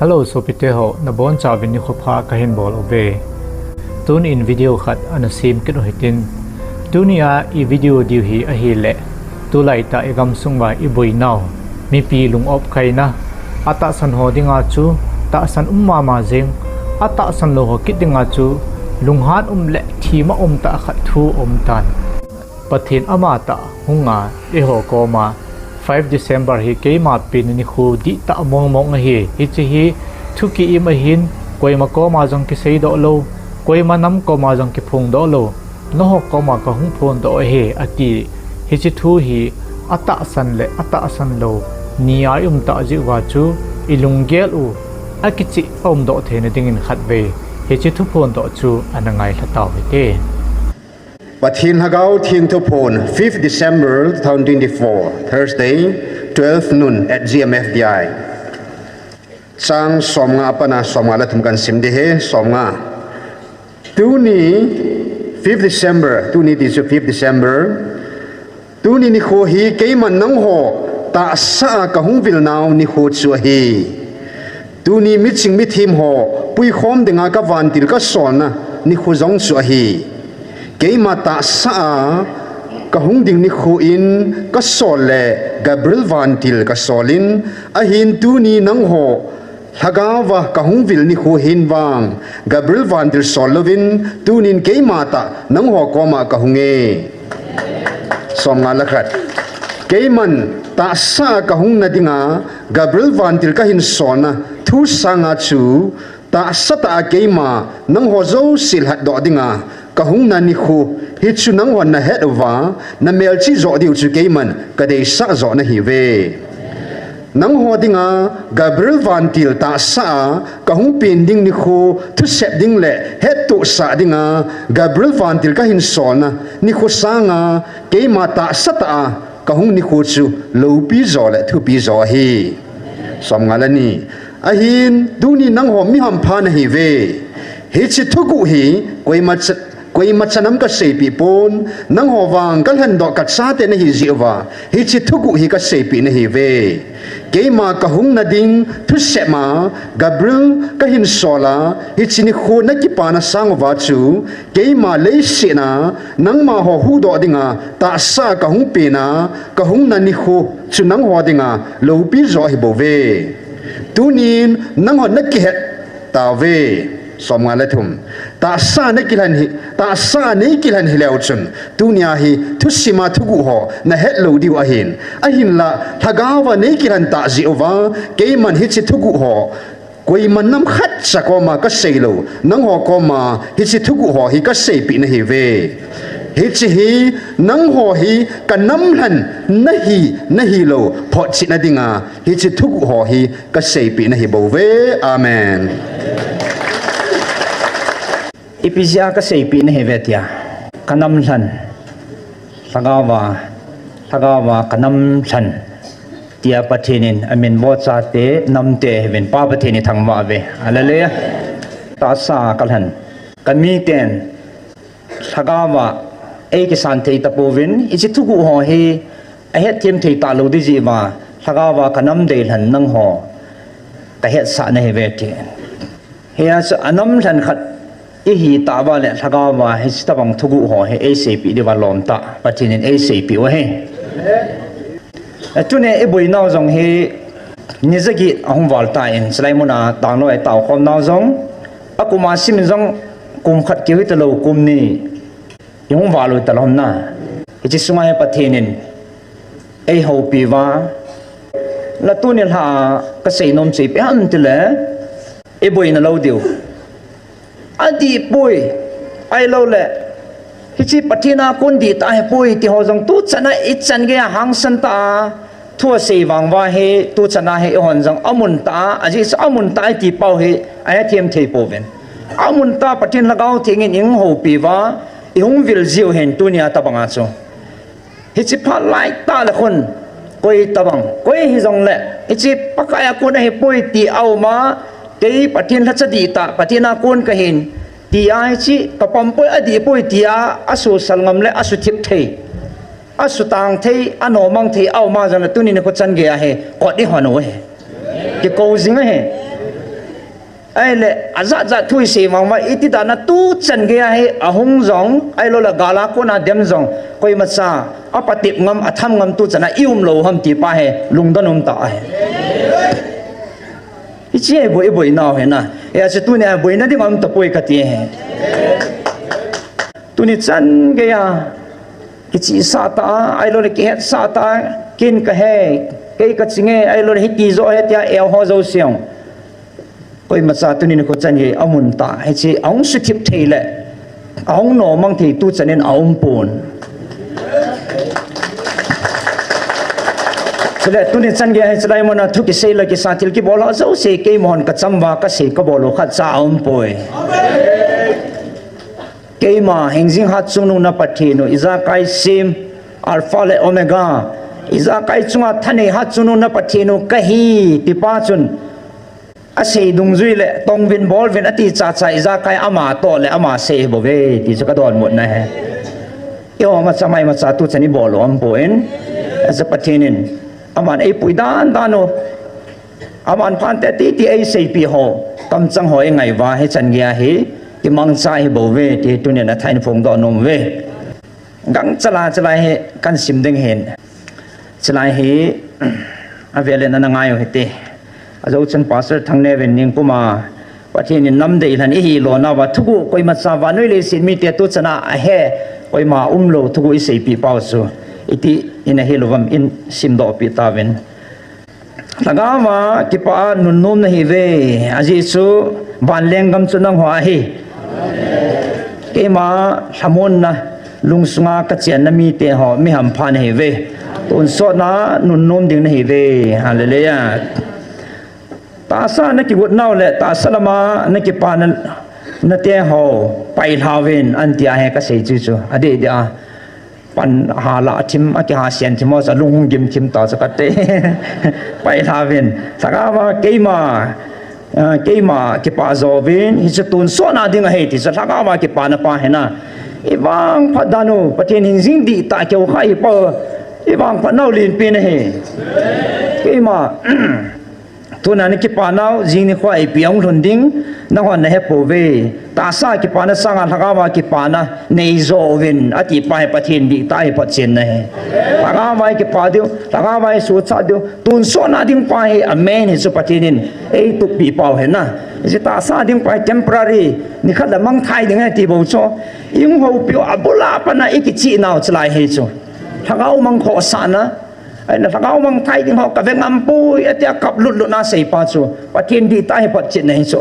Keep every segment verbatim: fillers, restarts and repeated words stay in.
Hello sopite ho, nabonchauvin nikho pha kahin bol uve. Tunin video khat ana sem kit u hitin. Tunia i video diu hi ahile, tulaitah i gamsung uva i boinau, mipi lung-op khaina, atahsan ho dinga chu tahsan um mama jing, atahsan lou ho kit dinga chu lunghan um le thima um tah khat thu aum tan. Pathen amatah hunga eiho koma five December hi keima pen nikho dihtah mongmong ahi. Hiche hi thu ki-im ahin, koima koma jong kiseidoh lou, koima nam koma jong kiphongdoh lou, nangho koma kahung phondoh ahi, ati. Hiche thu hi atahsan le atahsan lou ni a i um tah jeh uva chu i lunggel u akicheh aumdoh theina dingin khatvei hiche thu phondoh chu ana ngailha tau hite. Pathen Lhagao Theng Thuphon, fifth December two thousand twenty-four, Thursday, twelve noon at G M F D I. Chang somnga a pat a somnga le thum kahin sim ding ahi. Somnga. Tuni, fifth December, tuni ti chu fifth December. Tuni nikho hi keiman nangho tahsa a kahung vilnau nikho chu ahi. Tuni miching mithem ho puikhom dinga kavantil kasolna nikho jong chu ahi. Keima tahsa a kahung ding nikho in kasol le Gabriel vantil kasolin, ahin tuni nangho Lhagaova kahung vil nikho hin vang Gabriel vantil sol louvin, tunin keima tah nangho koma kahunge. Somnga le khat. Keiman tahsa a kahung na dinga Gabriel vantil kahin solna thu sanga chu, tahsa tah a keima nangho jouse lhatdoh dinga kahung na nikho hi chu nanghon nahet uva, namelchih joh diu chu keiman kadeisah joh nahiuve. Nangho dinga Gabriel vantil tahsa a kahung pen ding nikho thusep ding le hettohsah dinga Gabriel vantil kahin solna nikho sanga keima tahsa tah a kahung nikho chu loupi joh le thupi joh ahi. Somnga le ni. Ahin, tuni nangho mi hampha nahiuve. Hiche thuguh hi koima cha-, koima chanam kaseipeh pon, nangho vang kalhendoh kachate nahi jeh uva hiche thuguh hi kaseipeh nahiuve. Keima kahung na ding thusep a Gabriel kahin sol a, hiche nikho nakipana sang uva chu keima leiset a nangma ho huhdoh dinga tahsa a kahung pen a, kahung na nikho chu nangho dinga loupi joh ahibouve. Tunin nanghon nakihet tauve. Somnga le thum. Tahsa a nakilhen hi, tahsa a neikilhen hileu chun, tunia hi thusim a thuguh ho nahet lou diu ahin. Ahinla, Lhagaova neikilhen tah jeh uva, keiman hiche thuguh ho koima nam khatcha koma kasei lou, nangho koma hiche thuguh ho hi kaseipeh nahiuve. Hiche hi nangho hi kanam lhen nahi, nahilou photchetna dinga hiche thuguh ho hi kaseipeh nahibouve. Amen. Ipi jeh a kaseipeh nahiuve tia, kanam lhen, Lhagaova, Lhagaova kanam lhen, tia Pathen in amin bohchate namte hiuvin, Pa Pathen ithangvah uve. Hallelujah. Tahsa a kalhen, kamiten Lhagaova eikisan thei tapouvin, hiche thuguh ho hi ahetthem thei talou ding jeh uva, Lhagaova kanam dei lhen nangho kahetsah nahiuve ti. Hia chu anam lhen khat ihi tah uva le Lhagaova hiche tobang thuguh ho hi eiseipeh diuva lomtah Pathen in eiseipeh u ahi. Tuni iboinau jong hi ni jaget ahung val tan, chulai muna danglou a itaokhomnau jong, akum a simin jong kum khat keu hitalou, kum ni ihung val u hitalou ham na. Hiche sunga hi Pathen in eihoupi uva, la tuni lha a kaseinom chu ipi ham tile, iboina lou diu adihpoi, ahiloule hiche Pathen a kon dihtah ahipoi ti ho jong tuchan a ichan geiya hangsan tah a thu asei vang uva hi, tuchan a hi eihon jong amun tah a, ajeh chu amun tah a iti pau hi ahethem thei pouvin. Amun tah a Pathen Lhagao Theng in ihung houpi uva, ihung vil jiu ahin tunia tobanga chu. Hiche phat laitah le khun, koi tobang, koi hijongle hiche Pakai a kon ahipoi ti aum a, kei Pathen lhacha dihtah, Pathen a kon kahin, tia hiche kapampoi, adihpoi tia asosal ngam le asuthip thei, asutang thei, anomang thei aum a jongle tuni nikho chan geiya hi kot ihon u ahi. Kikou jing ahi. Ahile, ajat jat thu isei vang uva, iti dan a tuchan gei a hi ahung jong, ahilou le gal a kona dem jong, koimacha apatep ngam, atham ngam tuchan a i um lou ham ti pa hi lungdon um tah ahi. Hiche hi boi, i boinau hi na. Hiche tunia boina ding um tapoi kati hi. Tuni chan gei a kichihsah tah a, ahilou le kihetsah tah a, ken kahe, kei kaching e, ahilou le hiti joh ahi tia eiho jouse jong, koimacha tuni nikho chan gei a amun tah, hiche ahung suthip thei le ahung nomang thei tuchan in aumpon. Chule tuni chan gei a hiche lai mun a thu kisei le kisa thil kibol ho jouse keimahon kacham uva kasei kabol u khatcha aumpoi. Keima hingjing hatchungnung na Pathen u, ijakai sem, Alpha le Omega, ijakai chunga thanei hatchungnung na Pathen u kahi, ti pa chun asei dungjui le tongvin bolvin ati chacha, ijakai ama toh le ama sei bouve ti chu kadonbutna ahi. Eiho macha mai macha tuchan i bol u aumpon, achu Pathen in aman eipui dan dan u, aman phante titi eiseipeh ho, kamchang ho ingai uva hichan gei a hi kimangcha hi bouve ti tunin athah in phongdoh nom uve. Gangcha la, chulai hi kahin sim ding ahin. Chulai hi avel in ana ngai u hite. Ajou chun Pastor Thangneo vin ningkum a Pathen in namdei lhan ihi lona uva thuguh koimacha vannoi leiset mite tuchan a ahe, koima umlou thuguh iseipeh pau chu iti in ahil uvem in simdoh peh tauvin. Lhagao a kipah a nunnom nahiuve, ajeh chu vanlenggam chu nangho ahi. Keima lhamonna lungsunga kachenna mite ho mi hampha nahiuve. Tonsotna nunnom ding nahiuve. Hallelujah. Tahsa a nakigot nau le tahsa lama nakipana, nate ho pailhauvin ahin tia hi kasei chu chu. Adeh deh a. Pan ha la thim, akiha sen thim ho chu alung hung gim thim ta chu kati. Pailhauvin. Lhagao a keima, ah, keima kipah jouvin, hichu tonsotna ding ahi ti chu lhagao a kipana pa hi na. Ivangphat dan u, Pathen hingjing dihtah keu kha hi pa, ivangphat nau lenpen ahi. Keima, tuna nakipa nau, jing nikho a ipi ahung lhun ding, nanghon nahepouve. Tahsa kipana sanga lhagao a kipana neijouvin, ati pa hi Pathen dihtah hi photchenna ahi. Lhagao a kipa diu, lhagao a suhchat diu, tonsotna ding pa hi amen hi chu Pathen in eituppeh pau ahi na. Hiche tahsa ding pa hi temporary, nikhat le mangthai ding ahi ti bou chu. Ihung houpi u abul a pat a ikichih nau chulai hi chu. Lhagao mangkhohsahna, ahina lhagao mangthai ding ho kave ngampoi, atia kap lutlut na seipa chu Pathen dihtah hi photchetna hi chu.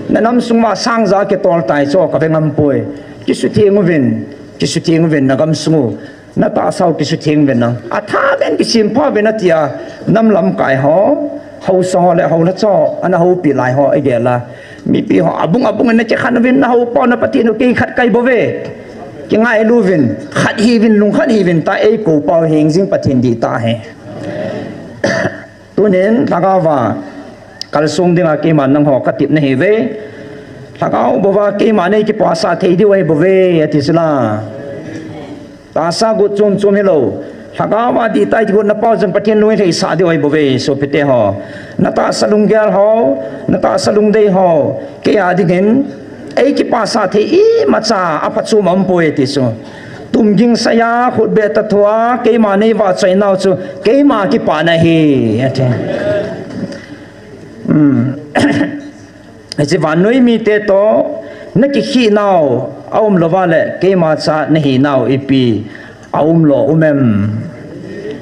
Nanam sung uva sang ja kitol tai chu kave ngampoi. Kisutheng uvin, kisutheng uvin nagamsung u. Natahsa u kisutheng uvin lang. Atha uvin kisempha uvin atia, nam lamkai ho, haosa ho le haolha cho, ana houpi lai ho igel a. Mipi ho abung abung in nakikhen uvin nahoupa u na Pathen u kei khat kahi bouve. Kingailu uvin, khat hiuvin, lungkhat hiuvin tia eikou pau hingjing Pathen dihtah ahi. Tunin lhagao a kalsong dinga keiman nangho katep nahiuve. Lhagao bou a keima neikipasah thei diu ahi bouve ati chu la. Tahsa got chom chom hilou, lhagao a dihtah a kigotna pau chun Pathen lung ilheisah diu ahi bouve sopite ho. Natahsa lunggel ho, natahsa lungdei ho, kei a dingin eikipasah thei imacha aphachom aumpoi ti chu. Tumging saiya, khutbeh tathoa keima neivahchoi nau chu keima kipana ahi ati. Hiche vannoi mite toh nakikhih nau aumlou va le keima cha nahi nau ipi aumlou um em?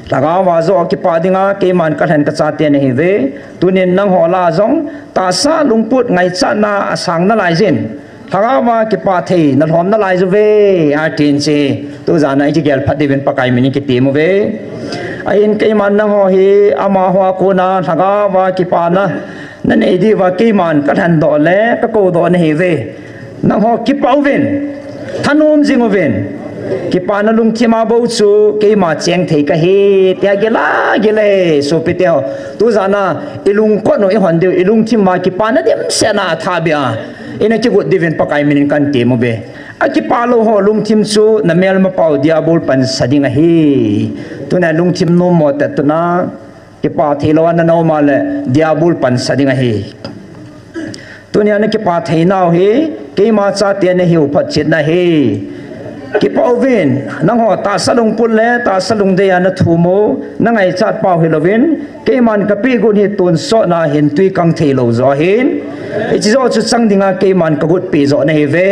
Lhagao a joh kipah dinga keiman kalhen kachate nahiuve. Tunin nangho lah a jong tahsa lungput ngaichatna asang nalai jin, lhagao a kipah thei nalhom nalai juve atin chu. Tujan a ikigel phat diuvin Pakai min in kitem uve. Ahin keiman nangho hi amaho a kona lhagao a kipana nanei diuva keiman kalhendoh le kakoudoh nahiuve. Nangho kipah uvin, thanom jing uvin. Kipana lungthim a bou chu keima cheng thei kahi tia gel a gel e sopite ho. Tujan a ilungkot u ihon diu, ilungthim a kipana dimset na athahbeh a ina kigot diuvin Pakai min in kahin tem uve. Akipah lou ho lungthim chu namelmapau Diabol pansa ding ahi. Tuna lungthim nommo tah tuna kipah theilou a nana um a le Diabol pansa ding ahi. Tunia na kipa theinau hi, keima chate na hiu phat chetna hi. Kipa uvin, nangho tahsa lungput le tahsa lungdei a na thum u, na ngaichat pau hilouvin, keiman ka pehgun hi tonsot na hin tui kang thei lou jo ahin. Hiche jo chu chang dinga keiman ka gutpeh jo nahi uve.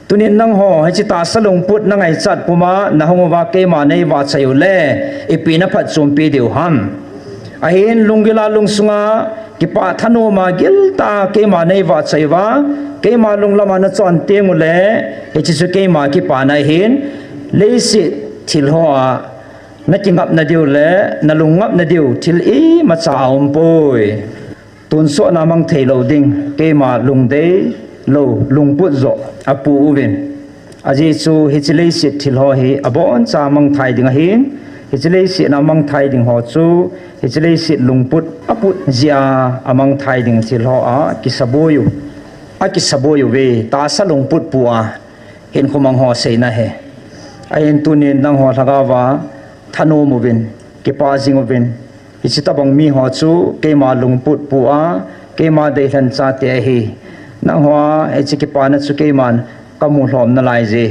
Tunin nangho, hiche tahsa lungput na ngaichat puma na hung uva keima nei vahchoi u le, ipi na phatchompi diu ham. Ahin lunggil a lungsunga, kipa thanom a giltah a keima nei vahchoi uva, keima lunglam a na chon teng u le, hiche chu keima kipana ahin, leiset thil hoa, na kingapna diu le, na lungngapna diu, thil imacha aumpoi. Tonsot na mang thei lou ding, keima lungdei lou, lungput jo, apu uvin. Ajeh chu hiche leiset thil ho hi aboncha mangthai ding ahin, hiche leiset na mangthai ding ho chu, hiche leiset lungput aput jeh a amangthai ding thil hoa kisaboi u, akisaboi uve, tahsa lungput pu a, hinkho mang ho seina ahi. Ahin tunin nangho lhagao va, thanom uvin, kipa jing uvin, hiche tobang mi ho chu keima lungput pu a, keima deilhen chate ahi. Nangho a, hiche kipana chu keiman kamu lhom nalai je.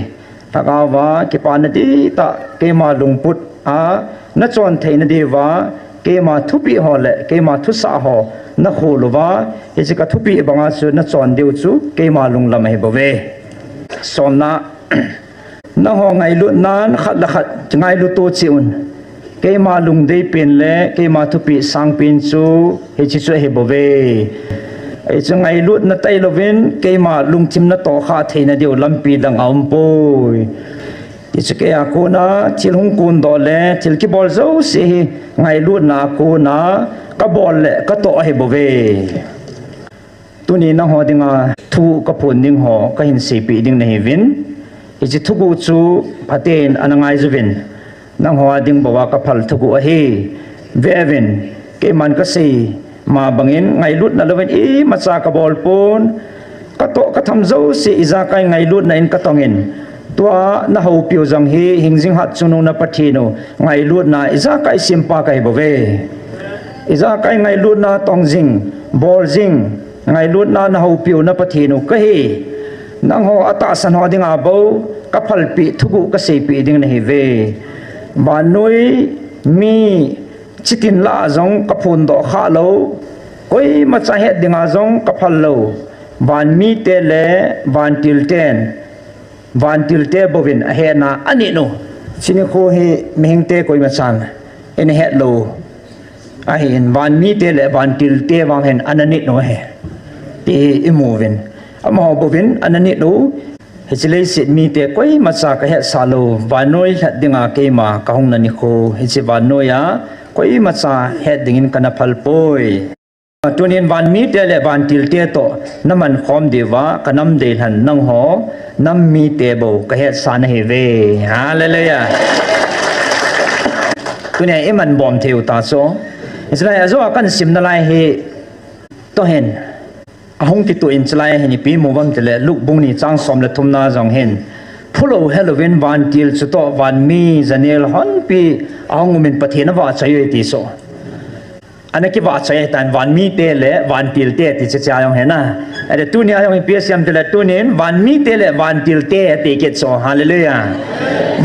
Lhagao va, kipana dihtah, keima lungput a, na chon theina diuva, keima thupeh ho le, keima thusah ho, na khol uva, hiche ka thupeh banga chu na chon diu chu, keima lunglam ahi bouve. Somna, nangho ngailutnan khat le khat ngailut u cheh un. Keima lungdei pen le keima thupeh sangpen chu hiche chu ahi bouve. Hichu ngailutna tailouvin keima lungthim na tohkhah theina diu lampi dang aumpoi. Hichu kei a kona thil hung kondoh le thil kibol jouse hi ngailutna a kona kabol le katoh ahi bouve. Tuni nangho dinga thu kaphon ding ho kahin seipeh ding nahiuvin. Hiche thuguh chu phaten ana ngaiyuvin. Nangho a ding bouva kaphal thuguh ahi. Veuvin, keiman kasei ma bangin ngailutna louvin imacha kabol pon. Katoh katham jouse ijakai ngailutna in katongin. Tua nahoupiu jong hi hingjing hatchungnung na Pathen u ngailutna ijakai sempa kahi bouve. Ijakai ngailutna tong jing, bol jing, ngailutna nahoupiu na Pathen u kahi. Nangho atahsan ho dinga bou kaphalpeh thuguh kaseipeh ding nahiuve. Vannoi mi chitin lah a jong kaphondoh khah lou, koimacha het dinga jong kaphal lou. Vanmite le vantil ten vantilte bouvin ahetna anit u. Hiche nikho hi mihingte koimachan ina het lou ahin, vanmite le vantilte vang hin ana nit u ahi, ti hi imuvin. Amaho bouvin ana nit u. Hiche leiset mite koimacha kahetsah lou, vannoi lhat dinga keima kahungna nikho, hiche vannoiya koimacha het dingin kana phal poi. Tunin vanmite le vantilte toh naman khom diuva kanam deilhen nangho nam mite bou kahetsah nahiuve. Hallelujah. Tunia iman bom theiyu ta chu. Hiche lai ajo a kahin simna lai hi toh hin ahung kitoh in hiche lai hin ipi imu uvem tile Luke bung ni chang som le thumna jong hin, phulou helouvin vantil chutoh vanmi janel honpi ahung umin Pathen avahchoi uve ti chu. Ana kivahchoi ahitan, vanmite le vantilte ti chu hichea jong hina. Ahile tunia jong ipi asei em tile tunin vanmite le vantilte ati kit chu. Hallelujah.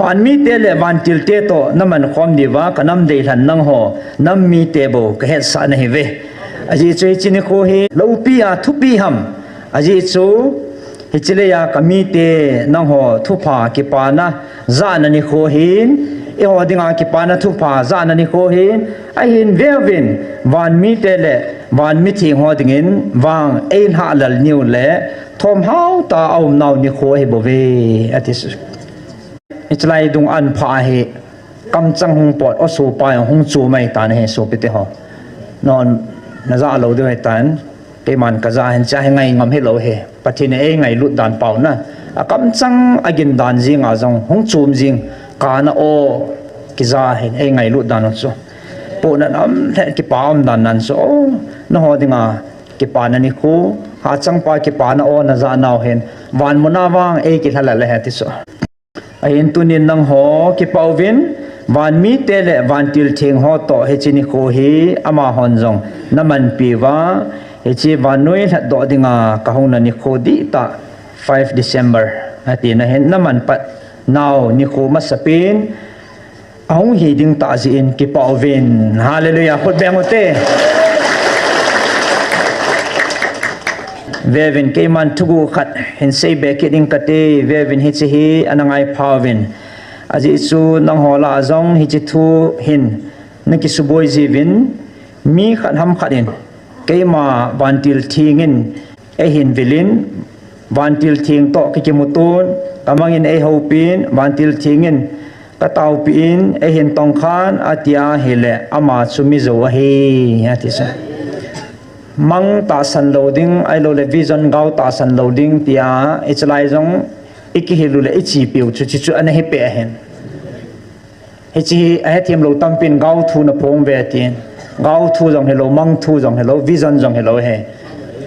Vanmite le vantilte toh naman khom diuva kanam deilhen nangho nam mite bou kahetsah nahiuve. Ajeh chu hiche nikho hi loupia thupi ham. Ajeh chu hiche leiya kamite nangho thupha kipana jahna nikho hin, eiho dinga kipana thupha jahna nikho hin, ahin veuvin vanmite le vanmi theng ho dingin vang eilhahlel niu le thomhao tah a umnau nikho ahibouve, ati chu. Hiche lai dung an pha hi kamchang hung pot, osopa jong hung chom ahitan ahi sopite ho. Non najah lou diu ahitan, keiman kajah hin hichea hi ngai ngam hilou ahi. Pathen in eingailut dan paona, akamchang agin dan jenga jong hung chom jing, kana o kija hin eingailut dan u chu. Pohnat um lheh kipa um dan nan chu, o, nangho dinga kipana nikho, hachangpa kipana o najah nau hin, van muna vang eikilhalel ahi ti chu. Ahin tunin nangho kipah uvin, vanmite le vantil theng ho toh hiche nikho hi amahon jong namanpiuva, Hiche vannoi lhatdoh dinga kahung na nikho dihtah, five December, ati na hin naman pat nau nikho masapen, ahung hi ding tah jeh in kipah uvin. Hallelujah. Khut beng ute. Veuvin, keiman thuguh khat hin seibe kit ding kate, veuvin, hiche hi ana ngaipha uvin. Ajeh chu nangho lah a jong hiche thu hin nakisuboi jiuvin, mi khat ham khat in keima vantil theng in eihin vil in, vantil theng toh kakimuto in, kamang in eihoupin, vantil theng in kataopi in, eihin tongkhan, ati ahile ama chu mi jou ahi, ati chu. Mang tahsan lou ding, ahilouleh vision gao tahsan lou ding tia, hiche lai jong ikihil u le ichepiu chu, chuche chu ana hipeh ahin. Hiche hi ahethem lou tampin gao thu naphong uve tin. Gao thu jong hilou, mang thu jong hilou, vision jong hilou ahi.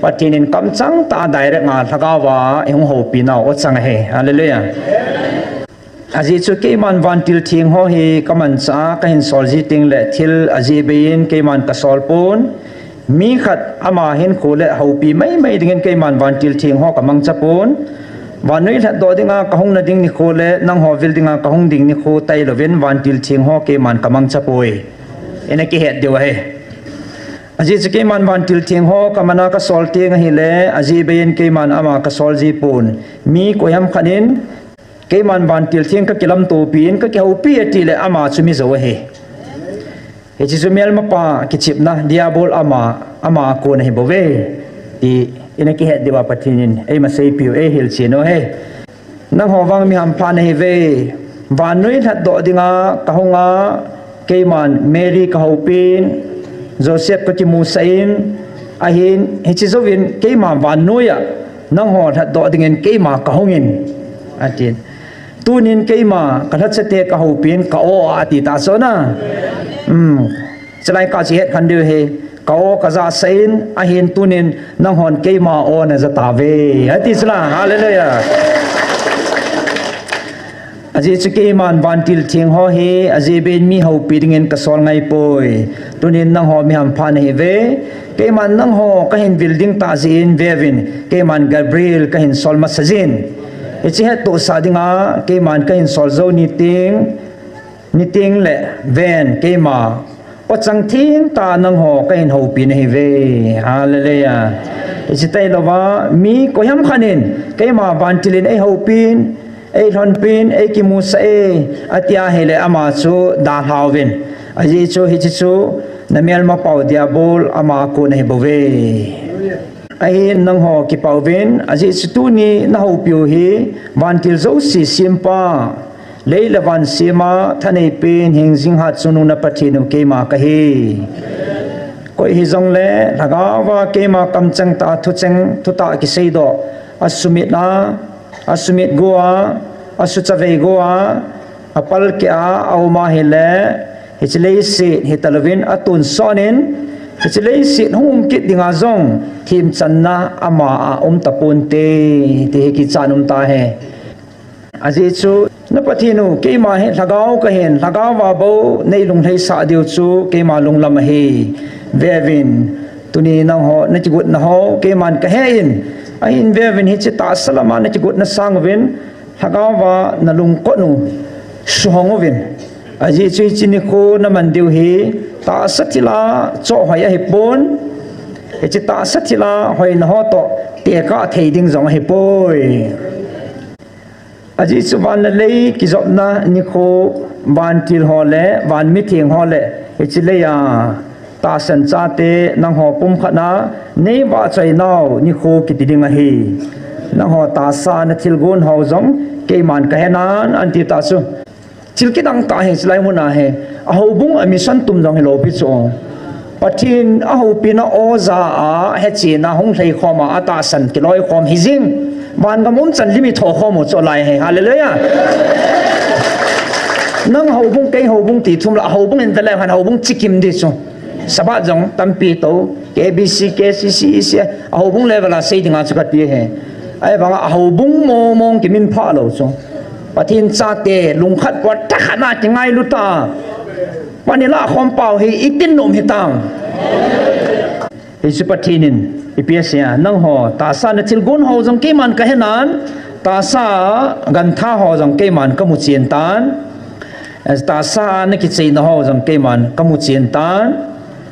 Pathen in kamchang tah a direct a lhagao a eihung houpi nau achang ahi. Hallelujah. Ajeh chu keiman vantil theng ho hi kamanchah a kahin sol ji teng le thil ajeh bei in keiman kasol pon. Mi khat ama hinkho le houpi maimai dingin keiman vantil theng ho kamangcha pon. Vannoi lhatdoh dinga kahung na ding nikho le nangho vil dinga kahung ding nikho tailouvin vantil theng ho keiman kamangcha poi. Ina kihet diu ahi. Ajeh chu keiman vantil theng ho kaman a kasol teng ahile, ajeh bei in keiman ama kasol ji pon. Mi koiham khat in keiman vantil theng kakilamtopi in, kakihoupi ati le ama chu mi jou ahi. Hiche chu melmapa kichepna, Diabol ama, ama a kon ahi bouve ti ina kihet diu a Pathen in eima seipiu eihil chen u ahi. Nangho vang mi hampha nahiuve. Vannoi lhatdoh dinga kahung a, keiman Mary kahoupin, Joseph kakimusah in, ahin hiche jouvin keima vannoi a nangho lhatdoh dingin keima kahung in, atin. Tunin keima kalhachate kahoupin, ka-o a ati ta chu na. Hmm. Chulai kah chu het khen diu ahi, ka-o kajahsah in, ahin tunin nanghon keima o najah tauve, ati chula. Hallelujah. Ajeh chu keiman vantil theng ho hi ajeh bei in mi houpi dingin kasol ngai poi. Tunin nangho mi hampha nahiuve. Keiman nangho kahin vil ding tah jeh in veuvin, keiman Gabriel kahin sol masa jin. Hiche hettohsah dinga keiman kahin sol jou niteng, niteng le ven keima o chang theng tah a nangho kahin houpi nahiuve. Hallelujah. Hiche tailouva mi koiham khat in keima vantil in eihoupin, eilhonpin, eikimusah e, ati ahile ama chu dalhauvin. Ajeh chu hiche chu namelmapau Diabol ama a kon ahi bouve. Ahin nangho kipah uvin, ajeh chu tuni nahoupiu hi vantil jouse sempa, lei le van sema thaneipen hingjing hatchungnung na Pathen u keima kahi. Koi hijongle lhagao a keima kamcheng tah a thucheng thutah kiseidoh, asumit a, asumit go a, asuchavei go a, apalkeh a aum ahile, hiche leiset hitalouvin atonsot in, hiche leiset hung um kit dinga jong themchanna ama a um taponte, ti hi kichat um tahi. Ajeh chu na Pathen u keima hi lhagao kahin, lhagao a bou neilunglhaisah diu chu keima lunglam ahi. Veuvin, tuni nangho nakigotna ho keiman kahe in, ahin veuvin hiche tahsa lama nakigotna sang uvin, lhagao a nalungkot u suhong uvin. Ajeh chu hiche nikho naman diu hi tahsa thil a chohhoi ahipon, hiche tahsa thil a hoina ho toh tekah thei ding jong ahipoi. Ajeh chu van le lei kijopna nikho, vantil ho le van mitheng ho le hiche lei a tahsan chate nangho pumkhat a neivahchoi nau nikho kiti ding ahi. Nangho tahsa nathilgon ho jong keiman kahenan anti tah chu. Thil kidang tah hi chulai mun a hi, ahoubung a mission tum jong hilou pi chu. Pathen ahoupina o ja a hechena hung lheikhom a, atahsan kiloikhom hijing. Vangam umchan lim ithokhom u chu lai hi. Hallelujah. Nang houbung, kei houbung ti thum la, houbung in veleu hen houbung chikim di chu. Sabbath jong tampi tou, K B C, K C C, E C, ahoubung level a sei dinga chu kati hi. Ahivanga ahoubung mong mong kiminphah lou chu. Pathen chate lungkhat pua thakhat na kingailu ta. Pan ilah khom pau hi itin nom hitam. Hichu Pathen in ipi asei a, nangho tahsa na thilgon ho jong keiman kahe nan, tahsa gantha ho jong keiman kamu chen tan, tahsa na kicheina ho jong keiman kamu chen tan,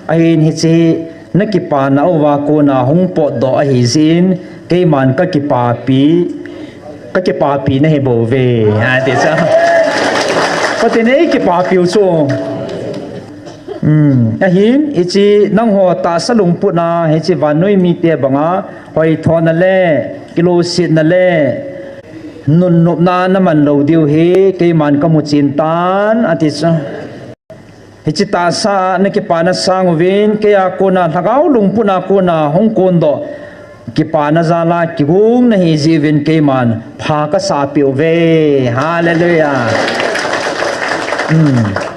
ahin hiche hi na kipana uva kona hung potdoh ahi jeh in, keiman ka kipapi, ka kipapi nahi bouve, ati chu. Pathen in ei kipapiu chu. Hmm, ahin, hiche nangho tahsa lungput a, hiche vannoi mite banga, hoithona le, kiloisetna le, nunnopna naman lou diu hi, keiman kamu chen tan, ati chu. Hiche tahsa na kipana sang uvin, keiya kona, lhagao lungput a kona, hung kondoh, kipana jal a, kigong nahi jeh uvin keiman, pha kasah peh uve. Hallelujah. Hmm.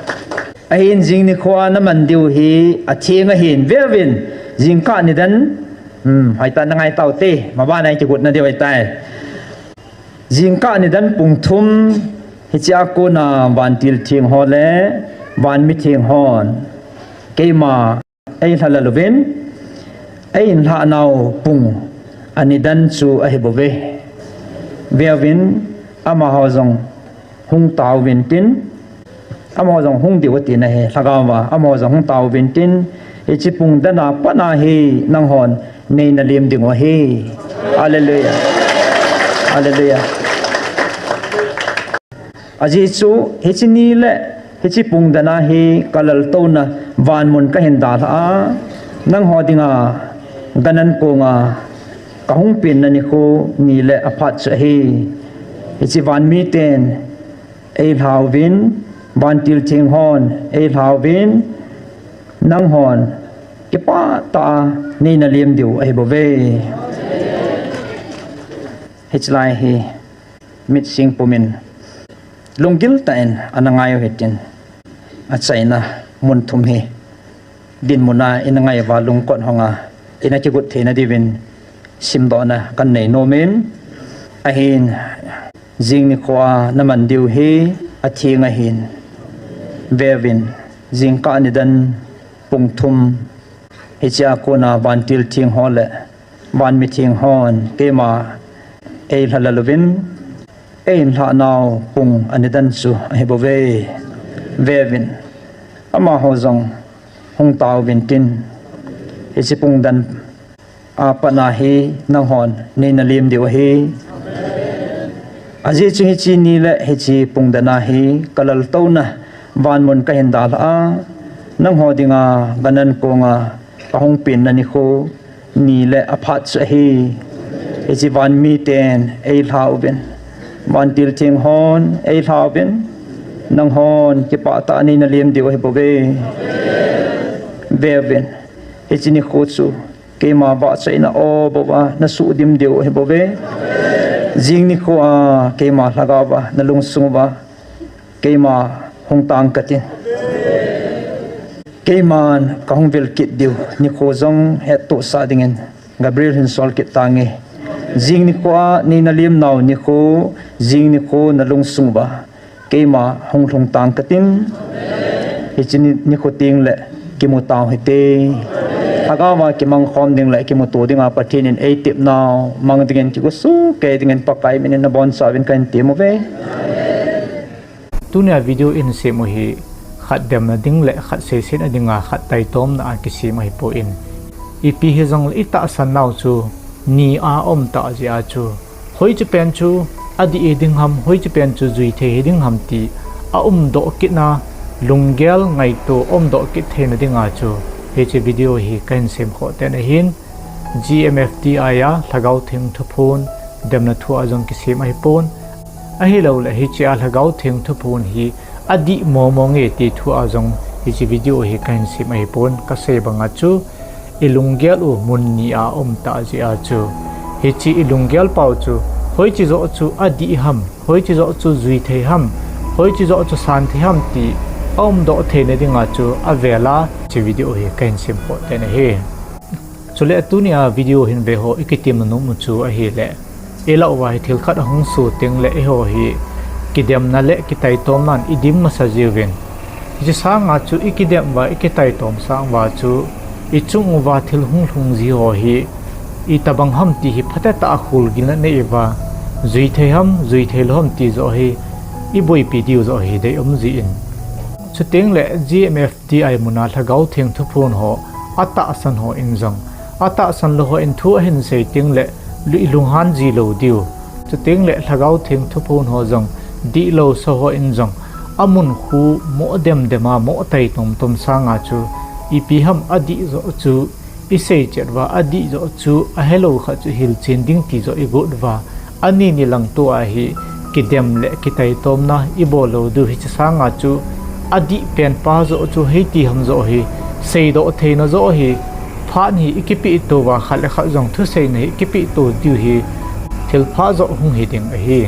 Ahin jing nikho a naman diu hi, atheng ahin, veuvin, jingkah nidan, hmm, hoitah in nangai taute, maban a i kigotna diu ahitai. Jingkah nidan pung thum, hiche a kona vantil theng ho le, vanmi theng hon, keima, eilhalal uvin, eilhahnau pung, anidan chu ahi bouve. Veuvin, amaho jong hung tauvin tin, amaho jong hung diu ati nahi, lhagao a, amaho jong hung tauvin tin, hiche pung dan a pat a hi nanghon neina lem diu ahi. Hallelujah. Hallelujah. Ajeh chu, hiche ni le, hiche pung dan a hi kalaltouna vanmun kahin dalha a, nangho dinga, gan an konga, kahung penna nikho ni le aphat chu ahi. Hiche vanmi ten, eilhauvin, vantil theng hon, eilhauvin, nanghon, kipah tah a, neina lem diu ahi bouve. Hichelai hi, mitsing pumin, lunggil tah in, ana ngai u hitin, achaina mun thum hi, dinmun a ina ngai uva lungkot hong a, ina kigot theina diuvin, simdohna kanei nomin, ahin, jing nikho a naman diu hi, atheng ahin, veuvin, jingkah nidan pung thum, hiche a kona vantil theng ho le, vanmi theng hon, keima, eilhalal uvin, eilhahnau pung anidan chu ahi bouve. Veuvin, amaho jong hung tauvin tin, hiche pung dan a pat a hi nanghon neina lem diu ahi. Ajeh chu hiche ni le hiche pung dan a hi kalaltouna vanmun kahin dalha a, nangho dinga gan an konga kahung penna nikho ni le aphat chu ahi. Hiche vanmi ten eilhauvin, vantil theng hon eilhauvin, nanghon kipah tah a neina lem diu ahi bouve. Veuvin, hiche nikho chu keima vahchoina o bou a nasuhdim diu ahi bouve. Jing nikho a keima lhagao a nalungsung uva keima hung tang katin, keiman kahung vil kit diu nikho jong hettohsah dingin Gabriel hin sol kit tange. Jing nikho a neina lemnau nikho, jing nikho nalungsung uva keima hung lhung tang katin, hiche ni, nikho tengle kimu tau hite. Lhagao a kimang khom ding le kimuto dinga Pathen in eitepnau mang dingin kigosuh kei dingin Pakai min in nabonchauvin kahin tem uve. Tunia video in sem u hi khat demna ding le khat seisetna dinga khat taitomna a kisem ahipoi. Ipi hijongle itahsan nau chu ni a um tah jeh a chu, hoiche pen chu adih hiding ham, hoiche pen chu juithei hiding ham ti aumdoh kitna lunggel ngaito umdoh kit theina dinga chu hiche video hi kahin sem khoh ten ahin, G M F D I a Lhagao Theng thuphon demna thu a jong kisem ahipon. Ahilouleh hiche a Lhagao Theng thuphon hi adih momo nge ti thu a jong hiche video hi kahin sem ahipon, kasei banga chu ilunggel u mun ni a um tah jeh a chu, hiche ilunggel pau chu hoiche joh chu adih ham, hoiche joh chu juithei ham, hoiche joh chu santhei ham ti aumdoh theina dinga chu avel a hiche video hi kahin sem khoh ten ahi. Chule tunia video hin veho ikitemna nom u chu ahile, ilah uva hi thil khat ahung soh tengle eiho hi kidemna le kitaitomnan idim masa jiuvin, hiche sanga chu ikidem uva ikitaitom sanga chu ichung uva thil hung lhung ji ho hi itobang ham ti hi phatecha a kholgilna nei uva, jui thei ham, jui thei lou ham ti joh hi iboipi diu joh hi deium jin. Chutengle G M F D I muna Lhagao Theng thuphon ho atahsan ho in jong, atahsan lou ho in thu ahin sei tengle ilunghan ji lou diu. Chutengle Lhagao Theng thuphon ho jong, dihlou sa ho in jong, amun khu moh demdem a, moh tai tomtom sanga chu, ipi ham adih joh chu isei chet uva, adih joh chu ahelou khat chu hilchen ding ti joh igot uva, ani ni lang tua hi kidem le kitaitomna ibol lou diu hiche sanga chu, adih penpa joh chu hiti ham joh hi, seidoh theina joh hi, phat hi ikipeh to uva, khat le khat jong thuseina hi ikipeh to diu hi, thilpha joh hung hi ding ahi.